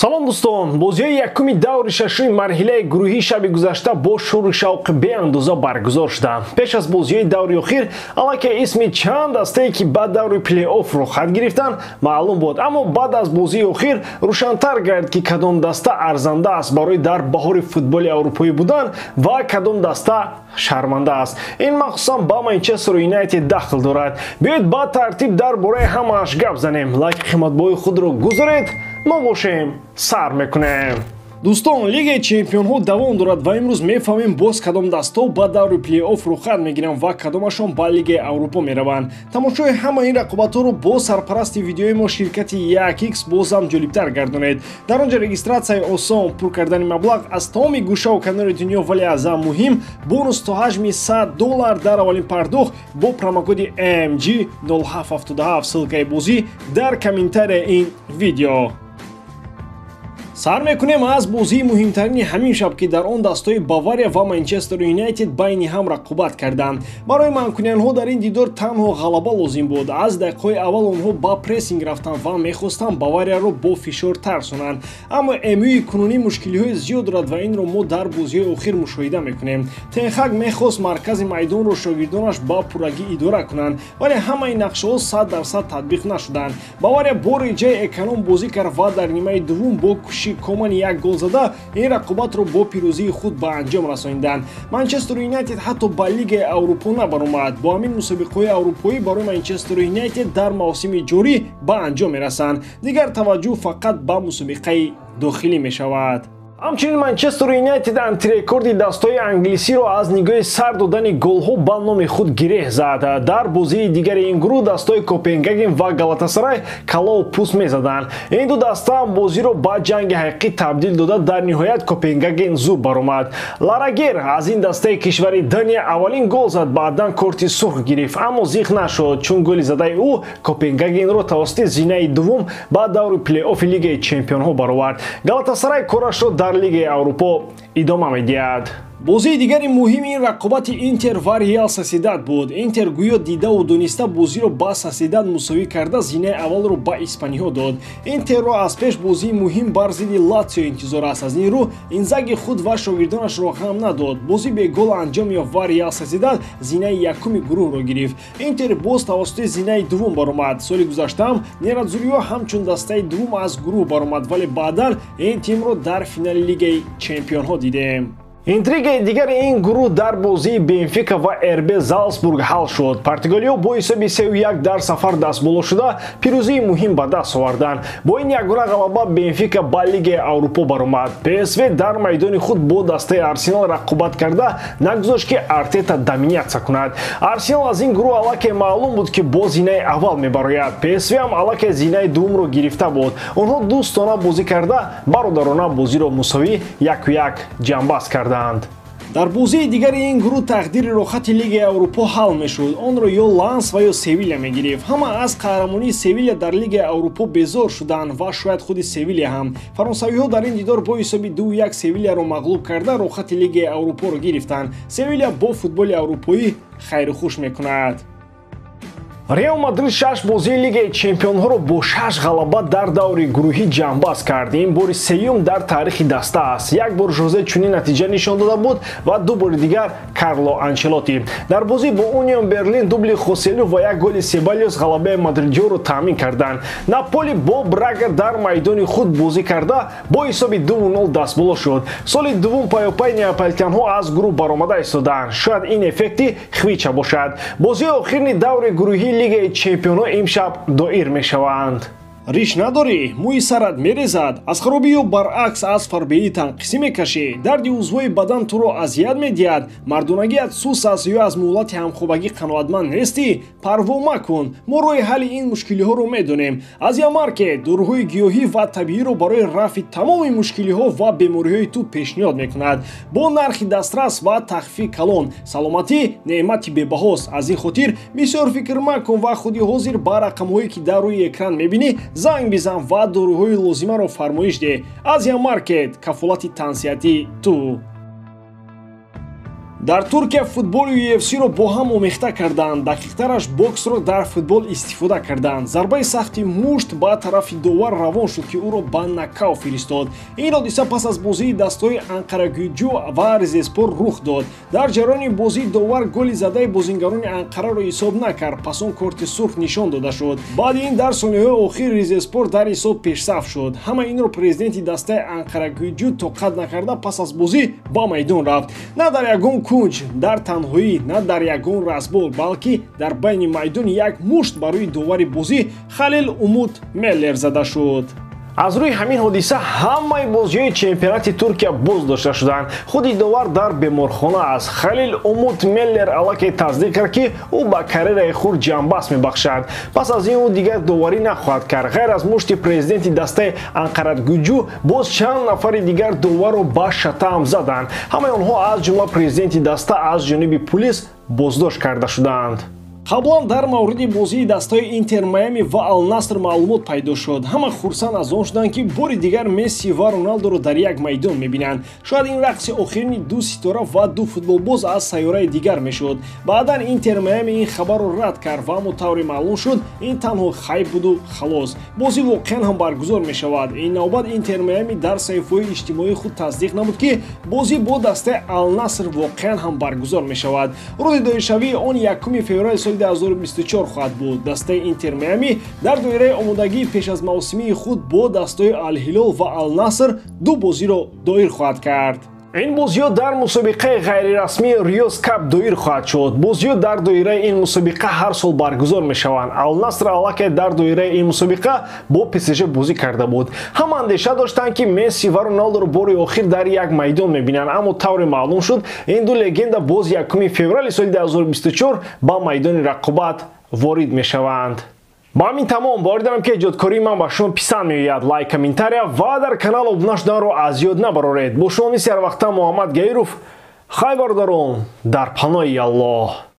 Салом дӯстон, бозиҳои якуми даври шашуми марҳилаи гурӯҳии шаби гузашта бо шӯру шавқи беандоза баргузор шуданд. Пеш аз бозиҳои даври охир аллакай исми чанд дастае, ки ба даври плей-офф роҳхат гирифтанд, маълум буд. Аммо баъд аз бозии охир рӯшантар гардид, ки кадом даста арзанда аст барои дар баҳори футболи аврупоӣ будан ва кадом даста шарманда аст. Ин махсусан ба Манчестер Юнайтед дахл дорад. Биёед ба тартиб дар бораи ҳамааш гап занем. Лайки қиматбоҳои худро гузоред, мо бошем сар мекунем. Дӯстон, Лигаи чемпионҳо давом дорад ва имрӯз мефаҳмем, боз кадом дастҳо ба даври плей-офф рухат мегиранд ва кадомашон ба Лигаи Аврупо мераванд. Тамошои ҳамаи ин рақобатҳоро бо сарпарасти видеои мо, ширкати 1x, бозам ҷолибтар гардонед. Дар он ҷо регистратсияи осон, пур кардани маблағ аз тамоми гӯшаву канори дунё, вале аз ҳам муҳим бонус то ҳаҷми 100 доллар дар аввалин пардохт бо промокоди MG 0777. Ссылкаи бозӣ дар комментарияи ин видео. Сар мекунем аз бозии муҳимтарини ҳамин шаб, ки дар он дастҳои Бавария ва Манчестер Юнайтед байни ҳам рақобат карданд. Барои манкуниянҳо дар ин дидор танҳо ғалаба лозим буд. Аз дақиқаҳои аввал онҳо ба прессинг рафтанд ва мехостанд Баварияро бо фишор тарсонанд. Аммо МЮи кунунӣ мушкилиҳои зиёд дорад ва инро мо дар бозиҳои охир мушоҳида мекунем. Тенхак мехост маркази майдонро шогирдонаш ба пуррагӣ идора кунанд, вале ҳамаи нақшаҳо 100% татбиқ нашуданд. Бавария бо реҷаи эконом бозӣ кард ва дар нимаи дуввум бо кӯшиши Комани як гол зада ин рақобатро бо пирӯзии худ ба анҷом расониданд. Манчестер Юнайтед ҳатто ба Лигаи Аврупо набаромад. Бо ҳамин мусобиқаҳои аврупоӣ барои Манчестер Юнайтед дар мавсими ҷорӣ ба анҷом мерасанд. Дигар таваҷҷӯҳ фақат ба мусобиқаи дохилӣ мешавад. Ҳамчунин Манчестер Юнайтед антирекорди дастҳои англисиро аз нигоҳи сар додани голҳо ба номи худ гиреҳ зад. Дар бозии дигари ин гурӯҳ дастҳои Копенгаген ва Галатасарай калову пӯст мезаданд. Ин ду даста ҳам бозиро ба ҷанги ҳақиқӣ табдил дода, дар ниҳоят Копенгаген зуд баромад. Ларагер аз ин дастаи кишвари Дания аввалин гол зад, баъдан корти сурх гирифт, аммо зиқ нашуд, чун голи задаи ӯ Копенгагенро тавассути зинаи дуввум ба даври плей-оффи Лигаи чемпионҳо баровард. Галатасарай корашро дар Лигаи Аврупо идома медиҳад. Бозии дигари муҳими ин рақобати Интер ва Реал Сосьедад буд. Интер гӯё дидаву дониста бозиро ба Сосьедад мусовӣ карда, зинаи аввалро ба испаниҳо дод. Интерро аз пеш бозии муҳим бар зидди Латсио интизор аст. Аз ин рӯ Инзаги худ ва шогирдонашро ғам надод. Бозӣ бегол анҷом ёфт ва Реал Сосьедад зинаи якуми гурӯҳро гирифт. Интер боз тавассути зинаи дуввум баромад. Соли гузаштаам нерадзуриҳо ҳамчун дастаи дуввум аз гурӯҳ баромад, вале баъдан ин тимро дар финали Лигаи чемпионҳо дидем. Интригаи дигари ин гурӯҳ дар бозии Бенфика ва РБ Залцбург ҳал шуд. Португалиҳо бо ҳисоби 3-1 дар сафар дастболо шуда, пирӯзии муҳим ба даст оварданд. Бо ин ягона ғалаба Бенфика ба Лигаи Аврупо баромад. ПСВ дар майдони худ бо дастаи Арсенал рақобат карда, нагузошт, ки Артета доминатсия кунад. Арсенал аз ин гурӯҳ аллакай маълум буд, ки бо зинаи аввал мебарояд. ПСВ ҳам аллакай зинаи дуввумро гирифта буд. Онҳо дӯстона бозӣ карда, бародарона бозиро мусовӣ 1-1 ҷамъбаст карданд. Дар бозии дигари ин гурӯҳ тақдири роҳхати Лигаи Аврупо ҳал мешуд. Онро ё Ланс ва ё Севиля мегирифт. Ҳама аз қаҳрамонии Севиля дар Лигаи Аврупо безор шуданд ва шояд худи Севиля ҳам. Фаронсавиҳо дар ин дидор бо ҳисоби 2-1 Севилияро мағлуб карда, роҳхати Лигаи Аврупоро гирифтанд. Севиля бо футболи аврупоӣ хайру хуш мекунад. Реал Мадрид шаш бозии Лигаи чемпионҳоро бо шаш ғалаба дар даври гурӯҳӣ ҷамъбаст кард. Ин бори сеюм дар таърихи даста аст. Як бор Жозе чунин натиҷа нишон дода буд ва ду бори дигар Карло Анчелоти. Дар бозӣ бо Унион Берлин дубли Хоселю ва як голи Себалиос ғалабаи мадридиёро таъмин карданд. Наполи бо Брага дар майдони худ бозӣ карда, бо ҳисоби 2-0 дастболо шуд. Соли дуввум паёпай неаполитянҳо аз гурӯҳ баромада истоданд. Шояд ин эффекти Хвича бошад. Бозии охирини даври гурӯҳии Лигаи чемпионҳо имшаб доир мешаванд. Риш надорӣ, мӯи сарат мерезад, аз харобӣ ё баръакс аз фарбеҳӣ танқисӣ мекашӣ, дарди узвҳои бадан туро азият медиҳад, мардонагиат сус аст ё аз муҳлати ҳамхобагӣ қаноатманд нестӣ, парво макун. Мо роҳи ҳалли ин мушкилиҳоро медонем. Азия Маркет доруҳои гиёҳӣ ва табииро барои рафъи тамоми мушкилиҳо ва бемориҳои ту пешниҳод мекунад бо нархи дастрас ва тахфифи калон. Саломатӣ неъмати бебаҳост. Аз ин хотир бисёр фикр макун ва худи ҳозир ба рақамҳое, ки дар рӯи экран мебинӣ, занг бизан ва доруҳои лозимаро фармоиш деҳ. Азия Маркет, кафолати тансиҳатии ту. Дар Туркия футболи UFC-ро бо ҳам омехта карданд. Дақиқтараш, боксро дар футбол истифода карданд. Зарбаи сахти мушт ба тарафи довар равон шуд, ки ӯро ба нокаут фиристод. Ин ҳодиса пас аз бозии дастҳои Анқарагуҷу ва Ризеспор рух дод. Дар ҷараёни бозӣ довар голи задаи бозингарони Анқараро ҳисоб накард, пас он корти сурх нишон дода шуд. Баъди ин дар сониҳои охир Ризеспор дар ҳисоб пешсаф шуд. Ҳама инро президенти дастаи Анқарагуҷу тоқат накарда, пас аз бозӣ ба майдон рафт. На дар ягон кунҷ, дар танҳоӣ, на дар ягон разбор, балки дар байни майдон як мушт барои довари бозӣ Халил Умуд Меллер зада шуд. Аз рӯи ҳамин ҳодиса ҳамаи бозиҳои чемпионати Туркия боздошта шуданд. Худи довар дар беморхона аст. Халил Умуд Меллер аллакай тасдиқ кард, ки ӯ ба карьераи худ ҷанбаст мебахшад. Пас аз ин ӯ дигар доварӣ нахоҳад кард. Ғайр аз мушти президенти дастаи Анқарагуҷу, боз чанд нафари дигар доварро ба шатам заданд. Ҳамаи онҳо, аз ҷумла президенти даста, аз ҷониби пулис боздошт карда шуданд. Қаблан дар мавриди бозии дастаи Интер Майами ва Алнаср маълумот пайдо шуд. Ҳама хурсанд аз он шуданд, ки бори дигар Месси ва Роналдоро дар як майдон мебинанд. Шояд ин рақси охирини ду ситора ва ду футболбоз аз сайёраи дигар мешуд. Баъдан Интер Майами ин хабарро рад кард ва аммо, тавре маълум шуд, ин танҳо хайп буду халос. Бозӣ воқеан ҳам баргузор мешавад. Ин навбат Интер Майами дар саҳифаҳои иҷтимоии худ тасдиқ намуд, ки бозӣ бо дастаи Алнаср воқеан ҳам баргузор мешавад. Рӯзи доиршавии он 1 феврали соли 2024 хоҳад буд. Дастаи Интер Майами дар доираи омодагии пеш аз мавсимии худ бо дастаи Алҳилол ва Алнаср ду бозиро доир хоҳад кард. Ин бозиҳо дар мусобиқаи ғайрирасмии Риёз Кап доир хоҳад шуд. Бозиҳо дар доираи ин мусобиқа ҳар сол баргузор мешаванд. Алнаср аллакай дар доираи ин мусобиқа бо ПСЖ бозӣ карда буд. Ҳама андеша доштанд, ки Месси ва Роналдоро бори охир дар як майдон мебинанд, аммо, тавре маълум шуд, ин ду легенда боз 1 феврали соли 2024 ба майдони рақобат ворид мешаванд. Ба ҳамин тамом. Боварӣ дорам, ки эҷодкории ман ба шумо писанд меояд. Лайк, комментария ва дар канал обуна шуданро аз ёд набароред. Бо шумо мисли ҳарвақта Муҳаммад Гаиров. Хай, бародарон, дар паноҳи Аллоҳ.